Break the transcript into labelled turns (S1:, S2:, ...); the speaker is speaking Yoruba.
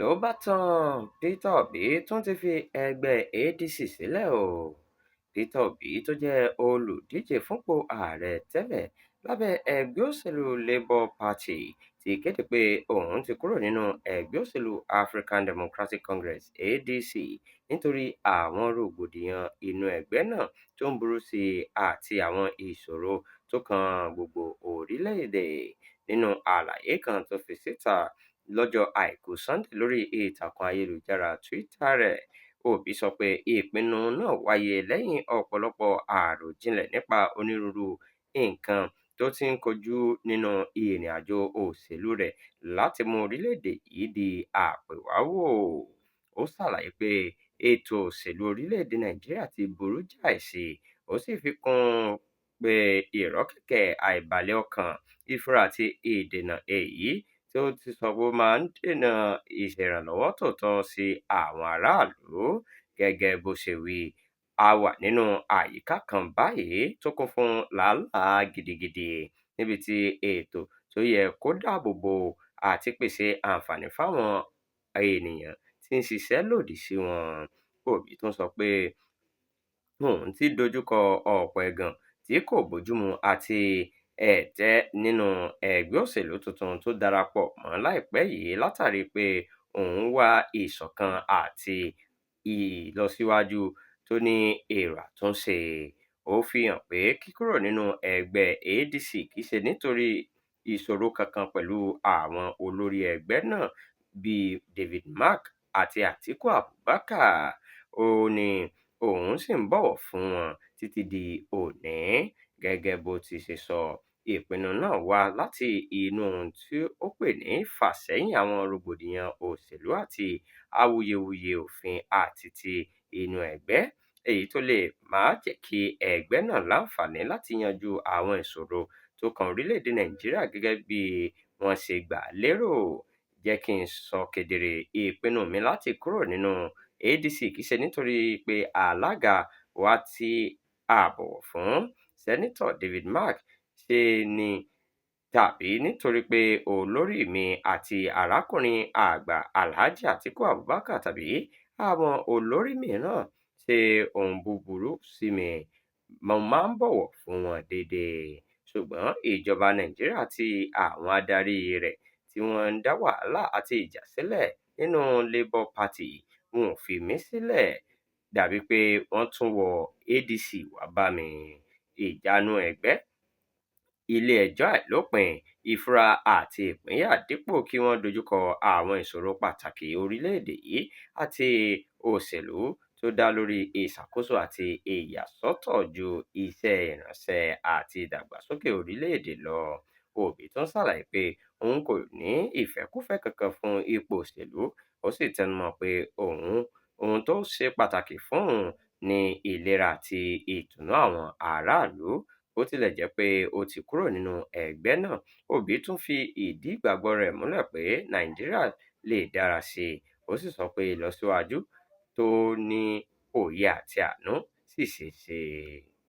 S1: Ló bá tán, Peter Obi tún ti fi ẹgbẹ́ ADC sílẹ̀ o. Peter Obi tó jẹ́ olùdíje fúnpò ààrẹ tẹ́lẹ̀ lábẹ́ ẹgbẹ́ òṣèlú Labour Party ti kéde pé òun ti kúrò nínú ẹgbẹ́ òṣèlú African Democratic Congress (ADC) nítorí àwọn rògbòdìyàn inú ẹgbẹ́ náà tó ń burú sí i àti àwọn ìṣòro tó kan gbogbo orílẹ̀-èdè. Nínú àlàyé kan tó fi síta lọ́jọ́ Àìkú Sannde lórí ìtàkùn ayélujára Twitter rẹ̀, Obi sọ pé ìpinnu náà wáyé lẹ́yìn ọ̀pọ̀lọpọ̀ àròjinlẹ̀ nípa onírúurú nǹkan tó ti ń kojú nínú ìrìnàjò òṣèlú rẹ̀ láti mú orílẹ̀-èdè yìí di àpèwáwò. Ó ṣàlàyé pé ètò òṣèlú orílẹ̀-èdè Nàìjíríà ti burú jáì sí i, ó sì fi kún un pé ìrọ́kẹ̀kẹ̀ àìbalẹ̀ ọkàn, ìfura àti ìdènà èyí tí ó sọ pé ó máa ń dènà ìṣèrànwọ́ tòótọ́ sí àwọn aráàlú. Gẹ́gẹ́ bó ṣe wí, a wà nínú àyíká kan báyìí tó kún fún làálàá gidigidi, níbi tí ètò tó yẹ kó dáàbò bo àti pèsè àǹfààní fáwọn ènìyàn ti ń ṣiṣẹ́ lòdì sí wọn. Obi tún sọ pé òun ti dojúkọ ọ̀pọ̀ ẹ̀gàn tí kò bójúmu àti ẹ̀tẹ́ nínú ẹgbẹ́ òṣèlú tuntun tó darapọ̀ mọ́ láìpẹ́ yìí látàrí pé òun ń wá ìṣọ̀kan àti ìlọsíwájú tó ní èrò àtúnṣe. Ó fi hàn pé kíkúrò nínú ẹgbẹ́ ADC kì í ṣe nítorí ìṣòro kankan pẹ̀lú àwọn olórí ẹgbẹ́ náà bíi David Mark àti Atiku Abubakar. Ó ní òun ṣì ń bọ̀wọ̀ fún wọn títí di òní. Gẹ́gẹ́ bó ti ṣe sọ, ìpinnu náà wá láti inú ohun tí ó pè ní ìfàsẹ́yìn àwọn rògbòdìyàn òṣèlú àti awuyewuye òfin àti ti inú ẹgbẹ́, èyí tó lè máà jẹ́ kí ẹgbẹ́ náà láǹfààní láti yanjú àwọn ìṣòro tó kan orílẹ̀-èdè Nàìjíríà gẹ́gẹ́ bí wọ́n ṣe gbà lérò. Jẹ́ kí n sọ kedere, ìpinnu mi láti kúrò nínú ADC kì í ṣe nítorí pé alága wa tí a bọ̀wọ̀ fún, Sẹ́nẹ́tọ̀ David Mark, ṣe ni tàbí nítorí pé olóríi mi àti arákùnrin àgbà Alhaji Atiku Abubakar tàbí àwọn olórí mìíràn ṣe ohun búburú sí mi, mo máa ń bọ̀wọ̀ fún wọn déédéé. Ṣùgbọ́n ìjọba Nàìjíríà àti àwọn adaríi rẹ̀ tí wọ́n ń dá wàhálà àti ìjà sílẹ̀ nínú Labour Party, wọn ò fi mí sílẹ̀, dà bíi pé wọ́n tún wọ ADC wá bá mi. Ìjà inú ẹgbẹ́, ilé ẹjọ́ àìlópin, ìfura àti ìpínyà dípò kí wọ́n dojúkọ àwọn ìṣòro pàtàkì orílẹ̀-èdè yìí àti òṣèlú tó dá lórí ìṣàkóso àti ìyàsọ́tọ̀ ju iṣẹ́ ìránṣẹ́ àti ìdàgbàsókè orílẹ̀-èdè lọ. Obi tún ṣàlàyé pé òun kò ní ìfẹ́kúfẹ̀ẹ́ kankan fún ipò òṣèlú, ó sì tẹnumọ́ọ pé ohun tó ṣe pàtàkì fún òun ni ìlera àti ìtùnú àwọn aráàlú. Bó tilẹ̀ jẹ́ pé ó ti kúrò nínú ẹgbẹ́ náà, Obi tún fi ìdí ìgbàgbọ́ rẹ̀ múlẹ̀ pé Nàìjíríà lè dára sí i, ó sì sọ pé ìlọsíwájú tó ní òye àti àánú ṣì ṣeé ṣe.